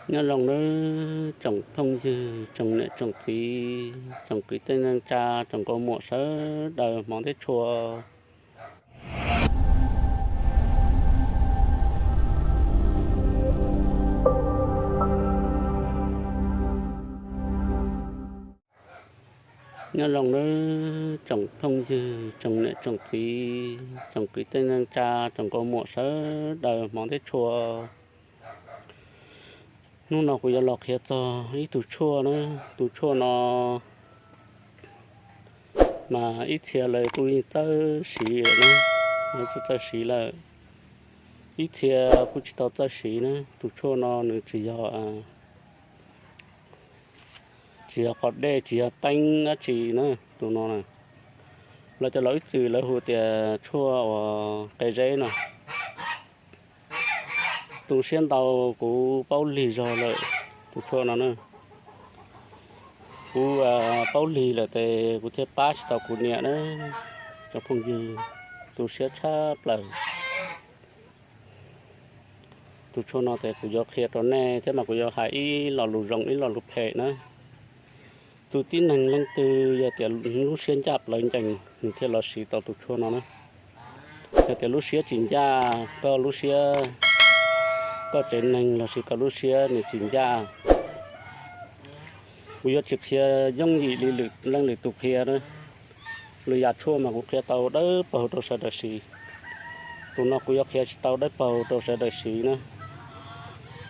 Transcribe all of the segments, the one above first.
Nyob zoo nawb tsoom phooj ywg, tsoom niam tsoom txiv, tsoom kwv tij neej tsa, tsoom nkauj muam sawv daws hmov thiab tshua. Nyob zoo nawb tsoom phooj ywg, tsoom niam tsoom txiv, tsoom kwv tij neej tsa, tsoom nkauj muam sawv daws hmov thiab tshua. Hnub no kuv yuav los qhia txog ib tug tshuaj na. Tus tshuaj no mas ib txhia lawv kuj txawj siv lawm na, lawv txawj txawj siv lawm. Ib txhia kuj tsis tau txawj siv na. Tus tshuaj no nws tsis yog, tsis yog qos dej, tsis yog teeb dab tsi na. Tus no na, lawv cov laus ib txwm lawv hu tias tshuaj uas qe zeb no. Tu siab ntau, kuv paub lig zog lawm tus tshuaj no na. Kuv paub lig lawm ces kuv thiaj pab tsis tau kuv niam na. Cov phooj ywg, tu siab tshaj plaws. Tus tshuaj no ces kuv yuav qhia rau nej thiab mas kuv yuav hais ib lo lus zoo ib lo lus phem na. Tus tib neeg leej twg yog tias lub siab ncaj plawv ncees nws thiaj los siv tau tus tshuaj no na. Yog tias lub siab tsis ncaj, koj lub siab, koj tsev neeg lossis koj lub siab nws tsis ncaj, kuv yuav tsis qhia yooj yim li lwm leej lwm tus qhia na. Lwm yam tshuaj mas kuv qhia tau dawb paug rau sawv daws siv. Tus no kuv yuav qhia tsis tau dawb paug rau sawv daws siv na.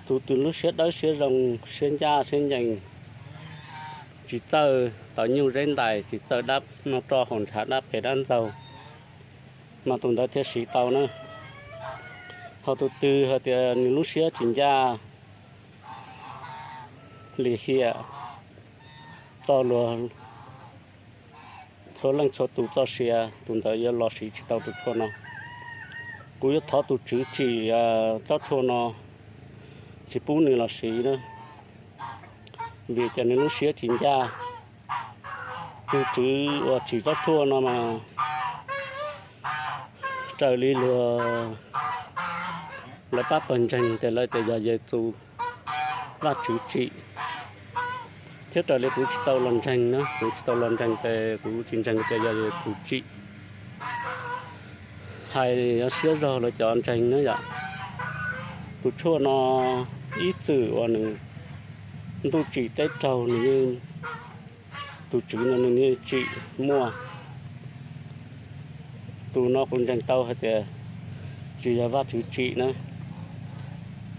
Tus twg lub siab dawb siab zoo, siab ncaj siab ncees, tsis txawj tawv nyuj zeb ntais, tsis txawj dab no roj haus ntshav dab pem dab ntxaug, mas tus ntawd thiaj siv tau na. Ho tus twg hais tias nws lub siab tsis ncaj, lim hiam, txoj luag txhua leej txhua tus txoj sia, tus ntawd yuav los siv tsis tau tus tshuaj no. Kuv yuav thov tus tswv tsim tsob tshuaj no, tsis pub nws los siv na, vim tias nws lub siab tsis ncaj. Tus tswv uas tsim tsob tshuaj no mas raws li luag lawv pab pawg ntseeg ces lawv tias yog Yexus Vajtswv tsim, thiab raws li kuv tsis tau los ntseeg na, kuv tsis tau los ntseeg ces kuv tsis ntseeg tias yog Yexus tsim. Hais siab zog lawv cov ntseeg na yom. Tus tshuaj no ib txwm uas nws ntuj tsim teb raug nws yeej, tus tswv no nws yeej tsim muaj. Tus no kuv ntseeg tau hais tias tsis yog Vajtswv tsim na.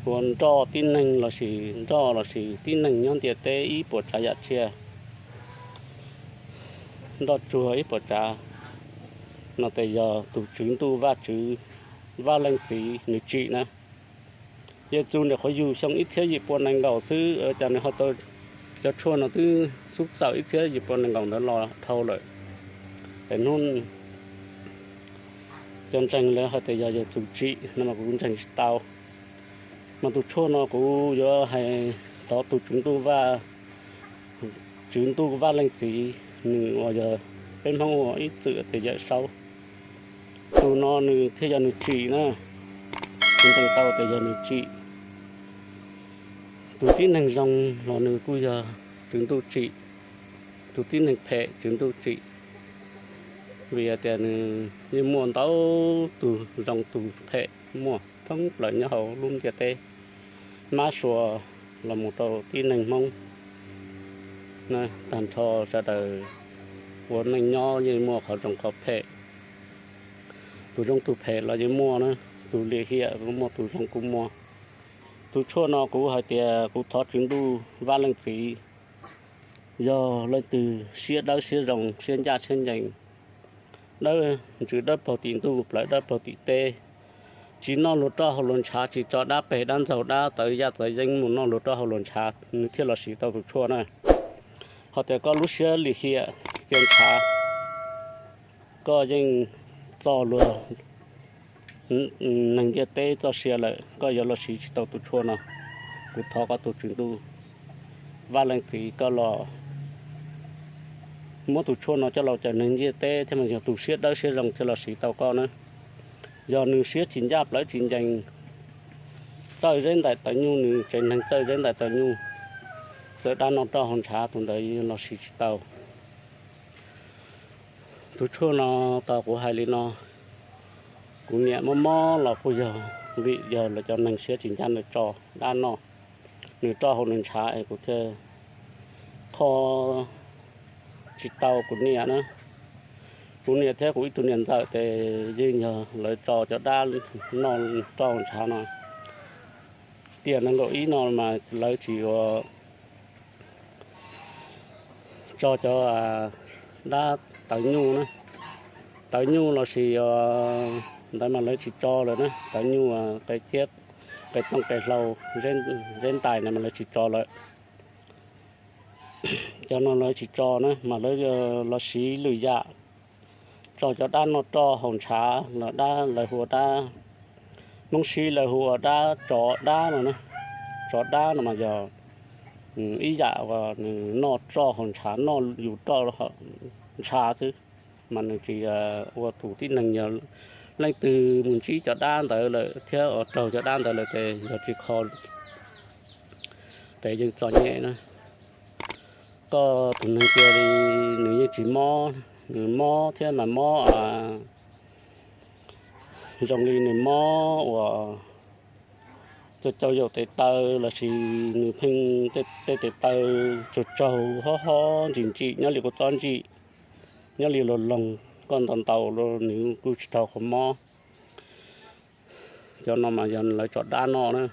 Ua nroj tib neeg lossis nroj lossis tib neeg nyob ntiaj teb ib puas tsav yam tsiaj, nroj tsuag ib puas tsav, no ces yog tus tswv ntuj Vajtswv Vaj Leej Txiv nws tsim na. Yexus nim qhuav yug xyoo ib txhiab yim pua nees nkaum xwb, cas nws ho tau, cov tshuaj no twb xub txawm ib txhiab yim pua nees nkaum ntawd los dhau lawm. Es hnub cov ntseeg lawv hais tias yog Yexus tsim no mas kuv ntseeg tsis tau. Mas tus tshuaj no kuv yuav hais thov tus tswv ntuj Vaj, tswv ntuj Vaj Leej Txiv, nws uas yog peb Hmoob ua ib txwm tias Yawm Saub, tus no nws thiaj yog nws tsim na. Kuv ntseeg tau tias yog nws tsim. Tus tib neeg zoo los nws kuj yog tswv ntuj tsim, tus tib neeg phem tswv ntuj tsim. Vim tias nws yeej muaj ntau tus zoo tus phem muaj thoob plaws nyob hauv lub ntiaj teb mab sua los mus rau tib neeg Hmoob. Tag nrho sawv daws ua neej nyob yeej muaj qhov zoo qhov phem, tus zoo tus phem los yeej muaj na, tus lim hiam kuj muaj, tus zoo kuj muaj. Tus tshuaj no kuv hais tias kuv thov tswv ntuj Vaj Leej Txiv, yog leej twg siab dawb siab zoo, siab ncaj siab ncees, dawb, ntsws dawb paug tim ntuj, plawv dawb paug tim teb, tsis noj luag roj haus luag ntshav, tsis tso dab pem dab ntxaug dab tawv yaj tawv yeeb mus noj luag roj haus luag ntshav, nws thiaj los siv tau tus tshuaj na. Ho tias koj lub siab lim hiam txia ntshav, koj yeej txo luag neeg ntiaj teb txoj sia lawm, koj yuav los siv tsis tau tus tshuaj no. Kuv thov koj tus tswv ntuj Vaj Leej Txiv koj los muab tus tshuaj no coj los cawm neeg ntiaj teb thiab mas yog tus siab dawb siab zoo thiaj los siv tau koj na. Yog nws siab tsis ncaj plawv tsis ncees, txawj zeb ntais taws nyuj, nws tsev neeg txawj zeb ntais taws nyuj, txawj dab noj roj haus ntshav, tus ntawd los siv tsis tau. Tus tshuaj no tau kuv hais li no, kuv niam mob mob los kuj yog vim yog lawv cov neeg siab tsis ncaj ntawd tso dab noj, nws roj haus nws ntshav es kuv thiaj kho tsis tau kuv niam na. Kuv niam thiab kuv ib tug niam ntxawm ces yeej yog lawv tso cov dab noj roj haus ntshav no. Tiam nees nkaum ib no mas lawv tsis ua tso cov dab tawv nyuj na, tawv nyuj los sis ntawd mas lawv tsis tso lawm na, tawv nyuj qe ciab, qe tooj qe hlau, zeb ntais no mas lawv tsis tso lawm. Cov no lawv tsis tso na mas lawv los siv lwm yam, tso cov dab noj roj haus ntshav los dab lawv hu ua dab, Hmoob Sib lawv hu ua dab tsov dab no na. Tsov dab no mas yog ib yam uas nws noj roj haus ntshav, noj yus roj ntshav xwb, mas nws tsis ua tus tib neeg. Yog leej twg mus ntsib cov dab ntawd lawm thiab ua raug cov dab ntawd lawm ces yog tsis kho ces yeej txom nyem na. Koj tus neeg cia li nws yeej tsis mob, nws mob thiab mas mob zoo li nws mob uas cov cau yaum tes taw los sis nws pheej tej tes taw tsaug tsaug hob hob ntsim ntsim nyob li kua txob ntsim, nyob li los loog, koj ntaus ntaus los nws kuj tsis raug qhov mob. Cov no mas yog lawv tso dab noj na,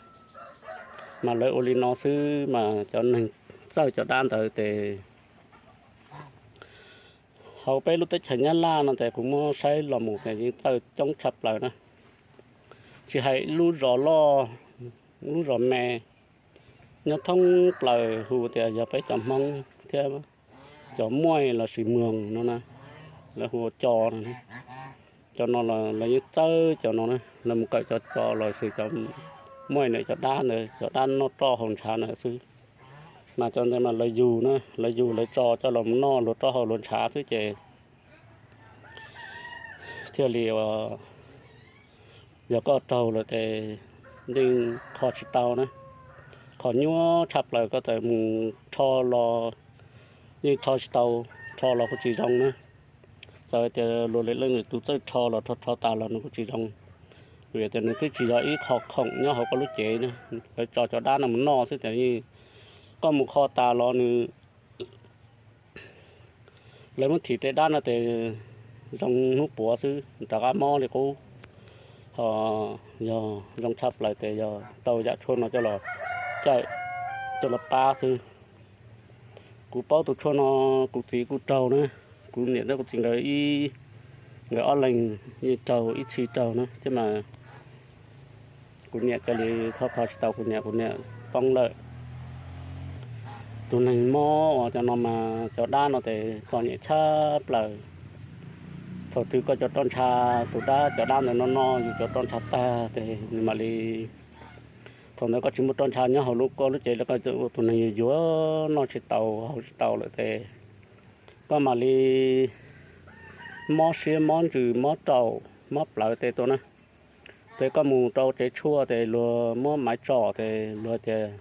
mas lawv ua li no xwb mas cov neeg txawj cov dab ntawd ces hauv peb lub teb chaws Nyab Laj no ces kuv muab saib los mus ces yeej txawj coob tshaj plaws na. Tsis hais lub zos loj, lub zos me, nyob thoob plaws hu tias yog peb cov Hmoob thiab cov Muaj los sis Mwoog no na, lawv hu ua co no. Cov no lawv yeej txawj cov no na, lawv mus kawm cov co los sis cov Muaj ntawd, cov dab ntawd, cov dab noj roj haus ntshav ntawd xwb. Mas cov ntawd mas lawv yug na, lawv yug lawv tso coj los noj luag roj haus luag ntshav xwb ces thiaj li yog koj raug lawm ces yeej kho tsis tau na. Qhov nyuaj tshaj plaws koj txawm mus rho los yeej rho tsis tau, rho los kuj tsis zoo na. Txawm tias luag li leej twg tus txawj rho los rho rho tas los nws kuj tsis zoo, vim tias nws twb tsis yog ib qho khoom nyob hauv koj lub cev na. Lawv tso cov dab no mus noj xwb ces yeej, koj mus kho tas los nws, lawv muab thim tej dab no ces zoo hnub puav xwb rov qab mob li qub. Ho yog zoo tshaj plaws ces yog tau yam tshuaj no coj los cawm, coj los pab xwb. Kuv paub tus tshuaj no kuv txiv kuj raug na, kuv niam thiab kuv txiv nkawd ib, nkawd ob leeg yeej raug ib txhis raug na thiab mas kuv niam cia li kho kho tsis tau kuv niam, kuv niam poob lawm. Tus neeg mob uas cov no mas cov dab no ces txom nyem tshaj plaws. Thaum twg koj cov roj ntsha, tus dab, cov dab ntawd no noj yus cov roj ntsha tag ces nws mam li, thaum ntawd koj tsis muaj roj ntsha nyob hauv lub, koj lub cev, koj ua tus neeg yuag yuag noj tsis tau haus tsis tau lawm ces koj mam li mob siab mob ntsws mob raum mob plawv tej tuaj na. Ces koj mus rau tsev tshuaj ces luag muab maiv tsom ces luag tias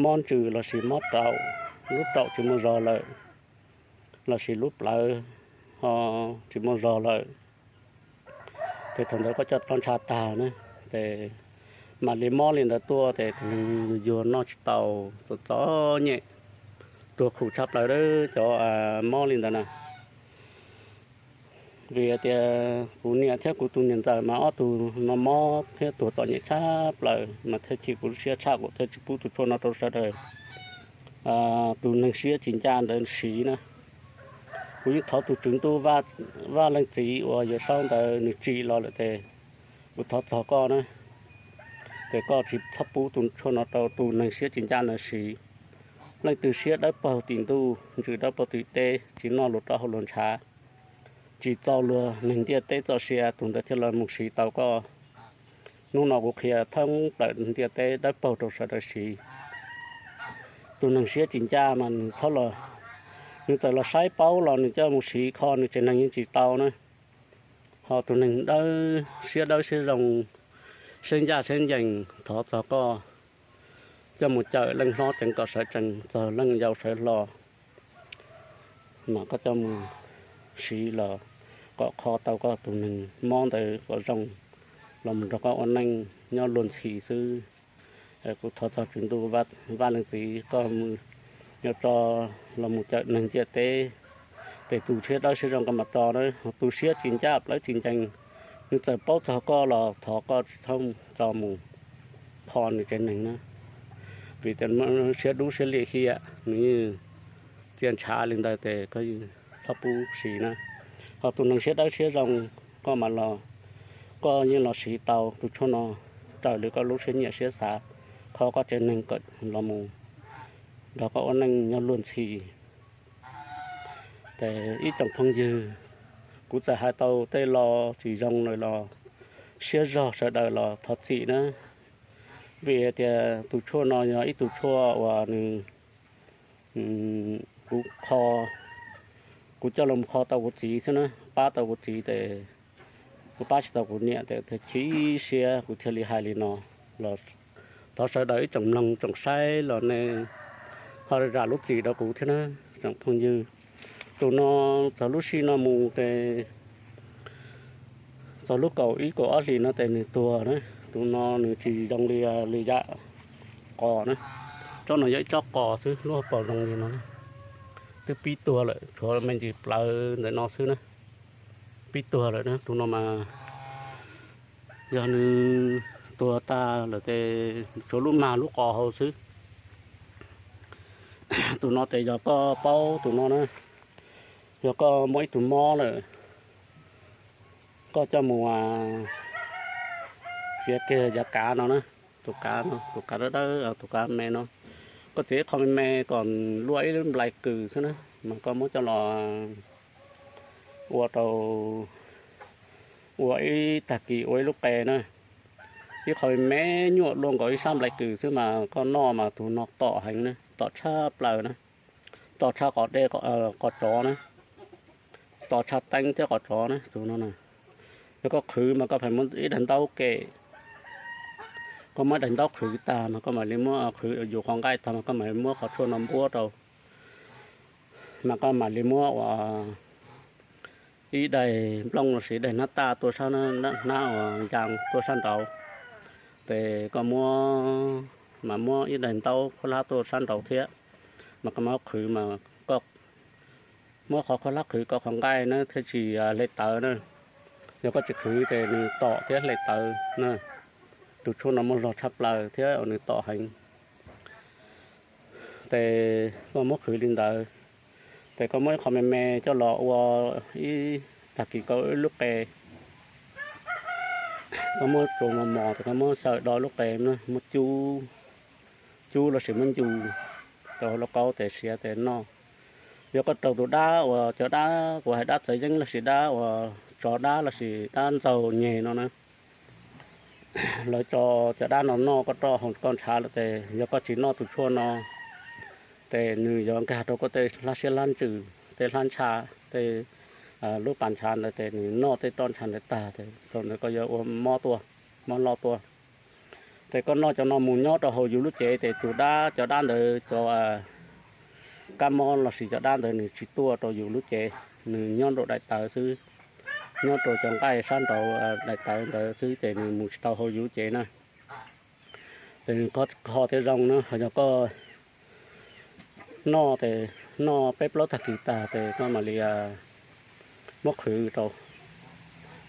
mob ntsws los sis mob raum, lub raum tsis muaj zog lawm, los sis lub plawv ho tsis muaj zog lawm. Ces thaum ntawd koj coj roj ntsha tag na, ces mam li mob li ntawd tuaj ces tus neeg yuag yuag noj tsis tau, txom txom nyem, tuag khum tshaj plaws cov mob li ntawd na. Vim tias kuv niam thiab kuv tus niam ntxawm mas ob tug no mob thiab tuag txom nyem tshaj plaws mas thiaj chim kuv lub siab tshaj, kuv thiaj tsis pub tus tshuaj no rau sawv daws tus neeg siab tsis ncaj ntawd siv na. Kuv yeej thov tus tswv ntuj Vaj Leej Txiv uas Yawm Saub ntawd nws tsim los lawm ces kuv thov txog koj na, ces koj tsis txhob pub tus tshuaj no rau tus neeg siab tsis ncaj ntawd siv. Leej twg siab dawb paug tim ntuj, ntsws dawb paug tim teb, tsis noj luag roj haus luag ntshav, tsis txo luag neeg ntiaj teb txoj sia, tus ntawd thiaj los mus siv tau koj. Hnub no kuv qhia thoob plaws ntiaj teb dawb paug rau sawv daws siv. Tus neeg siab tsis ncaj mas nws txhob los, nws txawm los saib paub los nws coj mus siv kho nws tsev neeg yeej tsis tau na. Ho tus neeg dawb, siab dawb siab zoo, siab ncaj siab ncees thov txog koj coj mus cawm leej hlob ceev kom sawv tsees, txog leej yau sawv hlo, mas koj coj mus siv los kom kho tau koj tus neeg mob ntawd kom zoo los mus nrog koj ua neej nyob luag ntxhi xwb. Kuv thov txog Tswv Ntuj Vaj Leej Txiv, koj yuav tso los mus cawm neeg ciam teb, ces tus siab dawb siab zoo koj mam tso na. Tus siab tsis ncaj plawv tsis ncees, nws txawm paub txog koj los thov koj tsis txhob tso mus kho nws tsev neeg na, vim tias siab dub siab liam hiam nws yeej txia ntshav li ntawd ces koj txhob pub siv na. Ho tus neeg siab dawb siab zoo, koj mam los, koj yeej los siv tau tus tshuaj no raws li koj lub siab nyiam siab xav, kho koj tsev neeg kom los mus nrog koj ua neej nyob luag ntxhi. Ces ib tsoom phooj ywg, kuv txawm hais tau tej lo tsis zoo lawm los siab zog sawv daws los thov txim na, vim tias tus tshuaj no yog ib tug tshuaj uas nws, kuv kho, kuv coj los kho tau kuv txiv xwb na, pab tau kuv txiv ces kuv pab tsis tau kuv niam ces thiaj chim siab kuv thiaj li hais li no los thov sawv daws ib tsoom mloog tsoom saib los nej ho zam lub txim rau kuv thiab na, tsoom phooj ywg. Tus no txog lub sij no mus ces txog lub kaum ib kaum ob hlis no ces nws tuag na. Tus no nws tsis zoo li, li yam qos na. Tsob no yog ib tsob qos xwb, lub hauv paus zoo li no, twb pib tuag lawm, tshuav me ntsis plawv ntawm no xwb na, pib tuag lawm na. Tus no mas yog nws tuag tag lawm ces tshuav lub mag lub qos hauv xwb. Tus no ces yog koj paub tus no na, yog koj muaj ib tug mob lawm, koj coj mus txiav kiag yav kav no na, tus kav no, tus kav dawb dawb, tus kav me no, koj txiav ib qho me me kom luaj ib lub nplai kws xwb na, mas koj muab coj los ua rau, ua ib tag kis ua ib lub qe na, ib qho me me nyuaj luaj nkaus ib sab nplai kws xwb mas koj noj mas tus no tom heev na, tom tshaj plaws na, tom tshaj qos dej, qos tsov na, tom tshaj teeb thiab qos tsov na tus no na. Yog koj qhwv mas koj pheej muab ib daim ntaub kem, koj muab daim ntaub qhwv tag mas koj mam li muab qhwv yus qhov nqaij tag mas koj mam li muab qhov tshuaj no npuab rau, mas koj mam li muab ua ib daim nplooj lossis daim hnab taj tuaj sab, hnab uas ya tuaj sab nraud, ces koj muab, mas muab ib daim ntaub khaub hlab tuaj sab nraud thiab, mas koj muab qhwv mas koj muab qhov khaub hlab qhwv koj qhov nqaij na thiaj tsis hle tawv na. Yog koj tsis qhwv ces nws tom thiab hle tawv na. Tus tshuaj no muaj zog tshaj plaws thiab nws tom heev. Ces koj muab qhwv li ntawd, ces koj muab ib qho me me coj los ua ib tag kis koj ib lub qe. Koj muab tsuav mos mos ces koj muab xyaw do lub qe, muab cub, cub lossis muab ncu rau hauv lauj kaub ces siav ces noj. Yog koj raug tus dab uas cov dab kuv hais dab txawv yeeb lossis dab uas tsov dab lossis dab ntxaug nyeg no na, lawv tso cov dab no noj koj roj hauv koj ntshav lawm ces yog koj tsis noj tus tshuaj no ces nws yuav nkag rau koj tej hlab siab hlab ntsws, tej hlab ntsha, tej lub pas ntshav ntawd ces nws noj tej roj ntsha ntawd tag ces thaum ntawd koj yuav ua mob tuaj, mob loj tuaj. Ces koj noj cov no mus nyob rau hauv yus lub cev ces tus dab, cov dab ntawd, cov kab mob lossis cov dab ntawd nws tsis tuaj rau yus lub cev, nws nyob nraum daim tawv xwb, nyob rau cov nqaij sab nraud daim tawv ntawd xwb ces nws mus tsis tau hauv yus lub cev na. Ces nws kho thiaj zoo na, ho yog koj noj ces noj peb plaub tag kis tag ces koj mam li muab qhwv rau,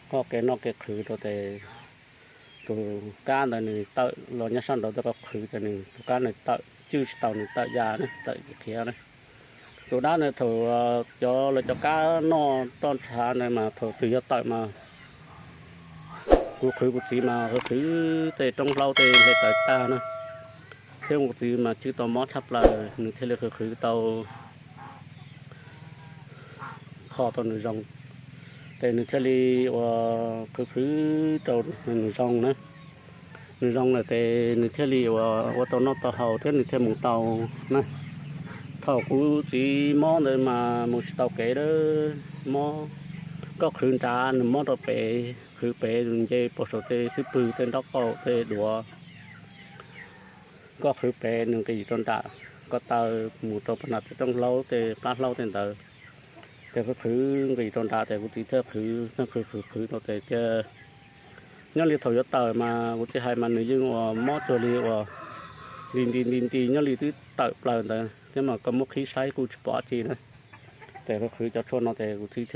koj kev noj kev qhwv rau ces tus kab ntawd nws tawm los nyob sab nraud, koj qhwv ces nws tus kab nws tawm, cwj tsis tau nws tawm ya na, tawm khiav na. Tus dab ntawd thaum cov, lawv cov kab noj roj ntshav ntawd mas thaum twg yog tawm mas kuv qhwv kuv txiv mas qhwv tej roob hlaub tej hle tawv tag na, thiab kuv txiv mas cwj tau mob tshaj plaws nws thiaj li qhwv qhwv tau, kho tau nws zoo, ces nws thiaj li ua qhwv qhwv rau nws zoo na. Nws zoo lawm ces nws thiaj li ua, ua tau noj tau haus thiab nws thiaj mus tau na. Thaum kuv txiv mob ntawd mas mus tsis tau kev, mob, koj qhwv nrad nws mob rau pem, Qhwv pem nce puag saum tej xub pwg tej nraub qaum tej duav. Koj qhwv pem nws nqis rau nram ko taw mus rau pem nram tej rooj hlaub tej plab hlaub tej ntawd. Ces qhwv qhwv nqis rau nram ces kuv txiv thiaj qhwv, qhwv qhwv qhwv rau ces tias nyob li thaum yuav tawm mas kuv txiv hais mas nws yeej uas mob cuag li uas nti nti nti nti nyob li twb tawm plaws ntawd thiab mas koj muab qhib saib kuj tsis pom dab tsi na. Ces qhwv qhwv cov tshuaj no ces kuv txiv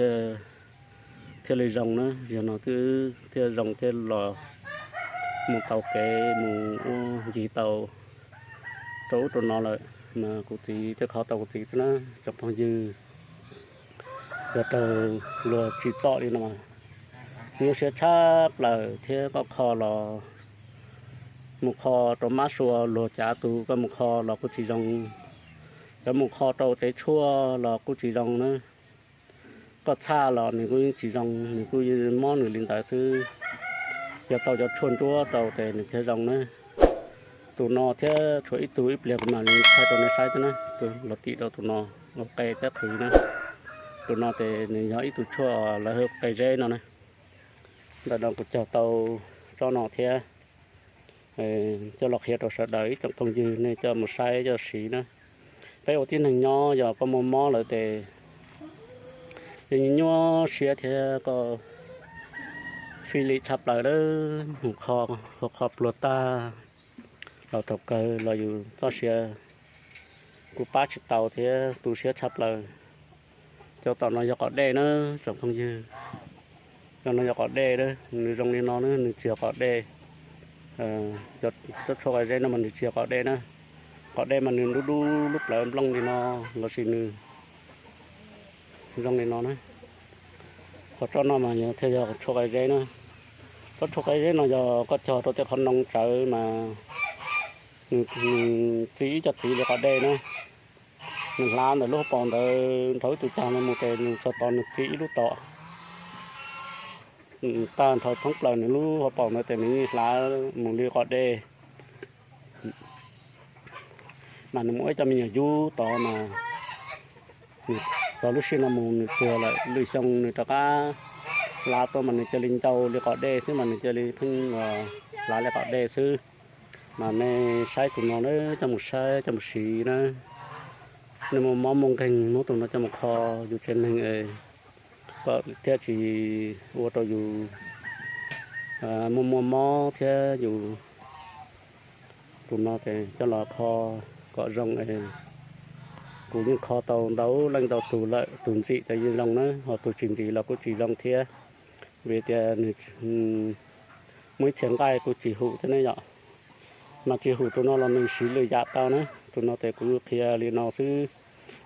thiaj li zoo na, yog no twb thiaj zoo thiaj los mus tau kev mus ua ncig tau rau ub rau no lawm. Mas kuv txiv thiaj kho tau kuv txiv xwb na tsoom phooj ywg. Yog raug luag tsim txom li no mas nyuaj siab tshaj plaws thiab koj kho los mus kho rau mab sua luag cav tus koj mus kho los kuj tsis zoo, cov mus kho rau tej tshuaj los kuj tsis zoo na. Koj txhaj los nws kuj yeej tsis zoo, nws kuj mob nws li ntawd xwb. Yog tau cov tshuaj ntsuab rau ces nws thiaj zoo na. Tus no thiab tshuav ib tug ib pliag kuv mam li thaij rau nej saib thiab na, tus los tim rau tus no ua qe thiab qhwv na. Tus no ces nws yog ib tug tshuaj lawv hu qe zeb no na. Ntawm no kuv cog tau tsob no thiab coj los qhia rau sawv daws ib tsoom phooj ywg nej coj mus saib coj siv na. Peb ua tib neeg nyob yog koj muaj mob lawm ces yeej nyuaj siab thiab koj fij lim tshaj plaws lawm, mus kho, kho pluag tag los thaum kawg los yus txoj sia kuj pab tsis tau thiab tu siab tshaj plaws. Cov tom no yog qos dej na tsoom phooj ywg. Cov no yog qos dej, nws zoo li no na, nws tsis yog qos dej. Cov tshuaj qe zeb no mas nws tsis yog qos dej na. Qos dej mas nws dub dub lub plawv nplooj li no, lossis nws zoo li no na. Qhov tsob no mas thiaj yog tshuaj qe zeb na. Tsob tshuaj qe zeb no yog koj cog rau tej qhov noo tsawv mas nws txi ib co txiv li qos dej na. Nws hlav ntawm lub hauv paus ntawd nrho ib tug cag no mus ces nws txog tod nws txi ib lub tom. Tag nrho thoob plaws nws lub hauv paus ntawd ces nws yeej hlav mus li qos dej. Mas nws muaj ib co me nyuam yub tod mas nws txog lub sij no mus nws tuag lawm, lwm xyoo nws rov qab hlav tuaj mas nws cia li ncau li qos dej xwb, mas nws cia li pheej hlav li qos dej xwb. Mas nej saib tus no na, coj mus saib coj mus siv na. Nej muaj mob muaj nkeeg muab tus no coj mus kho yus tsev neeg es kom thiaj tsis ua rau yus muaj muaj mob thiab yus. Tus no ces coj los kho kom zoo es kuv yeej kho tau ntau leej ntau tus lawm, tus ntxim ces yeej zoo na, ho tus tsis ntxim los kuj tsis zoo thiab. Vim tias nws muaj ib txhia nqaij kuj tsis hum thiab ne yom. Mas tsis hum tus no los nws siv lwm yam tau na. Tus no ces kuv qhia li no xwb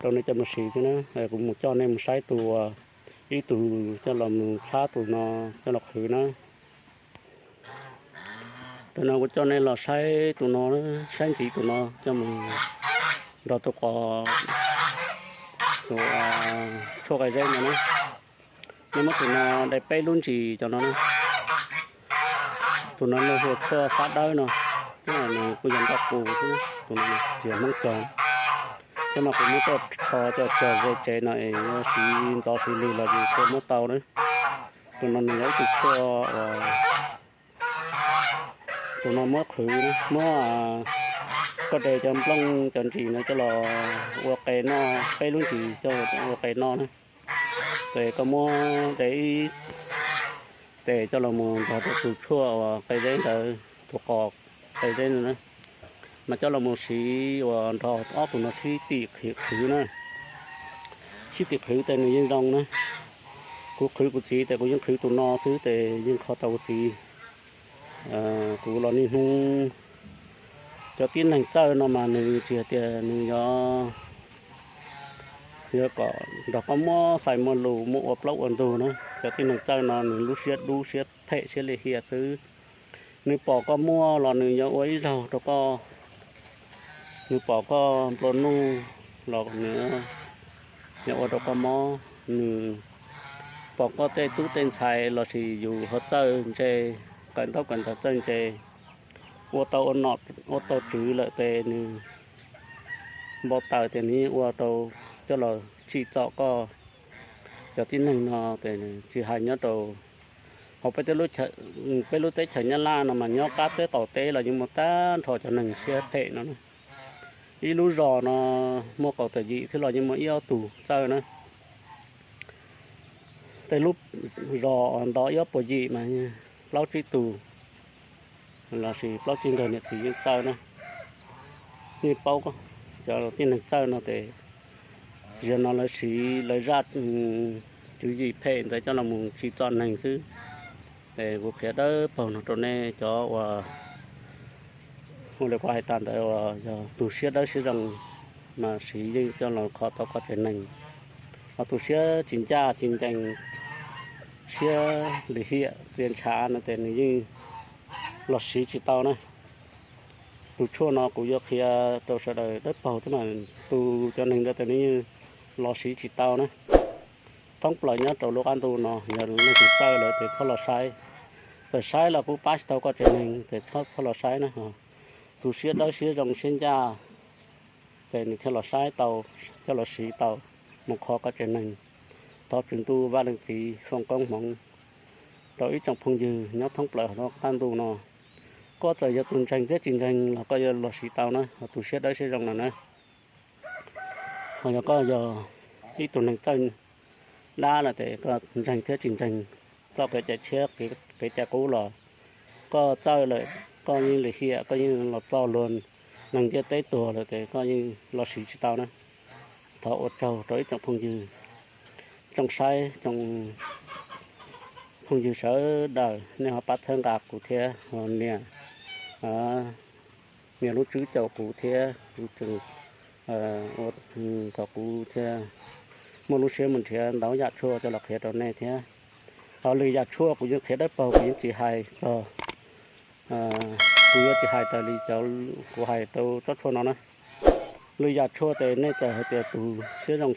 rau nej coj mus siv xwb na. Kuv mus coj nej mus saib tus, ib tug coj los mus txhab tus no coj los qhwv na. Tus no kuv coj nej los saib tus no, saib ntxiv tus no coj mus nrog tus qos, tus tshuaj qe zeb no na. Nej muab tus no de peb lub ntsis cov no na. Tus no lawv hu ua tshuaj fab dawb no, nws kuj yog nroj qus xwb, tus no tsis yog Hmoob cog. Cov no kuv muab coj rho coj cog ze tsev no es yuav siv ntxov siv lig los yus thiaj muab tau na. Tus no nws yog ib tug tshuaj uas tus no muab qhwv, muab, koj de cov nplooj cov ntsis no coj los ua qe noj, peb lub ntsis coj ua qe noj na. Ces koj muab de ib tes coj los mus nrog rau tus tshuaj uas qe zeb ntawd, tus qos qe zeb ntawd na, mas coj los mus siv uas nrog ob tug no sib tim qhwv na. Sib tim qhwv ces nws yeej zoo na. Kuv qhwv kuv txiv ces kuv yeej qhwv tus no xwb ces yeej kho tau kuv txiv. Kuv los niaj hnub, cov tib neeg txawj no mas nws tsis hais tias nws yog, yog kom nrog koj muab xais muab lus muab ua plaub ua ntug na. Cov tib neeg txawj no nws lub siab dub siab phem siab lim hiam xwb. Nws pom koj muaj los nws yuav ua ib zaug rau koj. Nws pom koj nplua nuj los nws yuav ua rau koj mob. Nws pom koj tej tub tej ntxhais lossis yus ho txawj ntse, kawm ntaub kawm ntawv txawj ntse, ua tau ua nom ua tau tswv lawm ces nws npau taws ces nws yeej ua rau coj los tsim txom koj. Cov tib neeg no ces tsis hais nyob rau Hauv peb lub teb chaws Nyab Laj no mas nyob qab teb qaum teb los yeej muaj tag nrho cov neeg siab phem no. Ib lub zos no muaj kaum tawm yim xwb los yeej muaj ib ob tug txawj na. Tej lub zos nto ib ob puas yim mas plaub tsib tus lossis plaub tsib nkawg niam txiv yeej txawj na. Yeej paub cov tib neeg txawj no ces ziag no lawv siv lawv zaj tswv yim phem ntawd coj los mus tsim txom neeg xwb. Es kuv qhia dawb paug no rau nej cov uas ua li kuv hais tas ntawd uas yog tus siab dawb siab zoo mas siv yeej coj los kho tau koj tsev neeg. Ho tus siab tsis ncaj tsis ncees, siab lim hiam txias ntshav no ces nws yeej los siv tsis tau na. Tus tshuaj no kuv yuav qhia rau sawv daws dawb paug thiab mas tus cov neeg ntawd ces nws yeej los siv tsis tau na. Thoob plaws nyob rau lub qab ntuj no yog leej twg txawj lawm ces txhob los saib. Txawm saib los kuj pab tsis tau koj tsev neeg ces txhob los saib na. Tus siab dawb siab zoo siab ncaj ces nws thiaj los saib tau, thiaj los siv tau mus kho koj tsev neeg. Thov Tswv Ntuj Vaj Leej Txiv foom koob hmoov rau ib tsoom phooj ywg nyob thoob plaws hauv qab ntuj no. Koj txawm yog tus ntseeg thiab tsis ntseeg los koj yuav los siv tau na, ho tus siab dawb siab zoo no na. Ho yog koj yog ib tug neeg txawj dab lawm ces koj ntseeg thiab tsis ntseeg txoj kev cai tshiab kev cai qub los koj txawj lawm, koj yeej lim hiam, koj yeej los txog luag neeg ntiaj teb tuag lawm ces koj yeej los siv tsis tau na. Thov ua tsaug rau ib tsoom phooj ywg, tsoom saib, tsoom phooj ywg sawv daws nej ho pab txhawb nqa kuv thiab, nias, nias lub tswb caum kuv thiab, kuv tseem ua kom kuv thiaj muaj lub siab mus nrhiav ntau yam tshuaj coj los qhia rau nej thiab. Ho lwm yam tshuaj kuv yeej qhia dawb paug, kuv yeej tsis hais txog, kuv yuav tsis hais raws li cov kuv hais rau tsob tshuaj no na. Lwm yam tshuaj ces nej txawm hais tias tus siab zoo